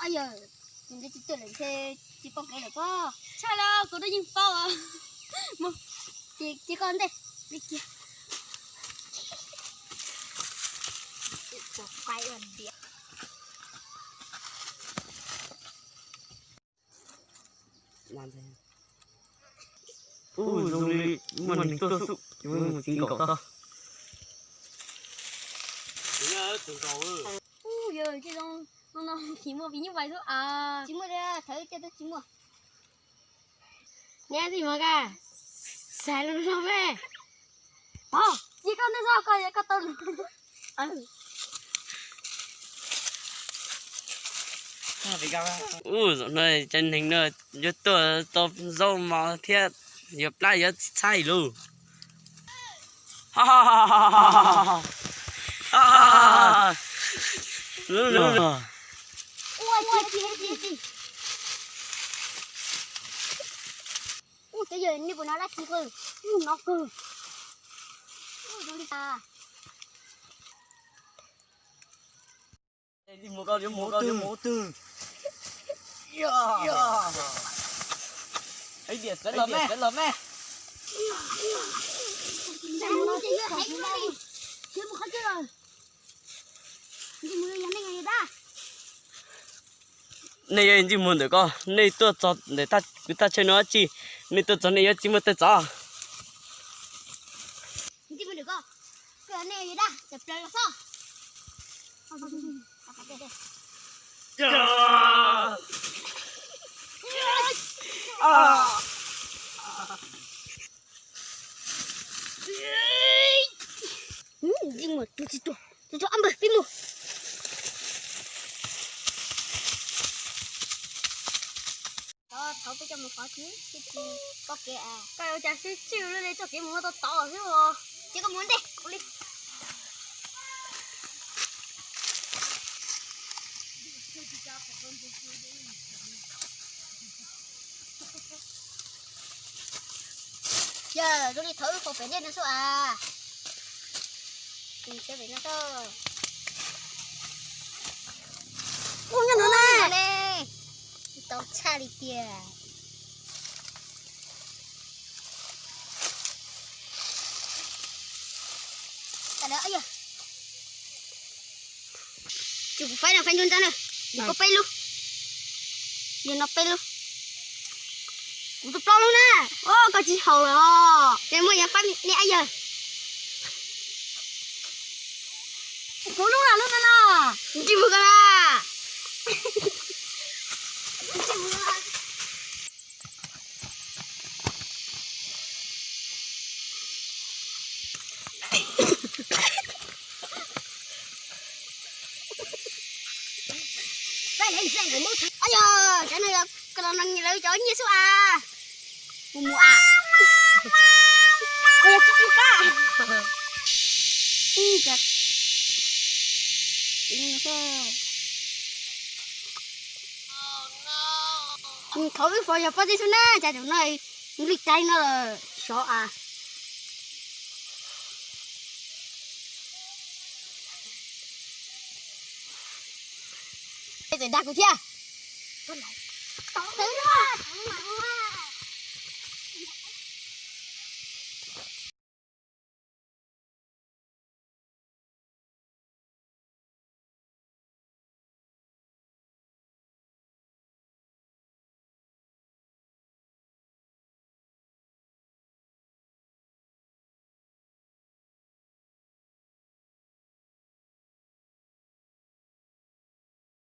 Yog nws tsis tuaj lawm ntshe tsis paub kev lawm pob. Tshaj los kuv twb yeej paub os. Mus, ces koj ntej li kiag. Ub, zoo li muaj neeg tuaj xwb, mus txiv nkaum tod. Ub, yog tsis zoo no, no tsis muaj vim nyuj vais xwb as. Tsis muaj li, thawv coj twb tsis muaj. Neb tsis muaj ka, xav lus no me. Tsis koj ntej txog koj, koj tau lus. Ub, zaum no cov neeg no yuav tuaj tau zaub mov thiab yuav plab yuav txhaib lus. Ua, cov yawg nej puas nov dab tsi kawg, ub, nov kawg. Ub, zoo li tas. Mus twg? Ib diam xeev los me, xeev los me. Nej yog ntsej muag ntawm ko, nej tuaj txog ntawm kwv tag chaw no dab tsi? Nej tuaj txog nej yuav tsis muaj tej txov. Ntsej muag tus tsis tuag, tus tuag ob npawg pib mus. Thaum peb coj mus qhov twg twb tsis paub kev. Koj ua cas sib tswj li, txoj kev mus tau tod xwb os. Ces koj mus ntej kuv li. Yog zoo li thaum wb faus pem dej no xwb as. Ub, nyob no na. Tau tshaj li tiag. Ces kuv faib no faib nruab nrab na. Yog koj peb lub. Yog no peb lub. Kuv tus plaub lub na. Os, koj tsis haus lawm os. Ces muaj yog faib nej ab yawg. Kuv lub na, lub no na. Ntsej muag koj na. Ab yog, cov no yog koj los no lawv cov nyiaj xwb as. Mus mus as. Ua yog tsis tsis kab. Thaum wb faus yog pob zeb xwb na, cas zaum no li caij no lawm sov as. Txawm dag kuv thiab.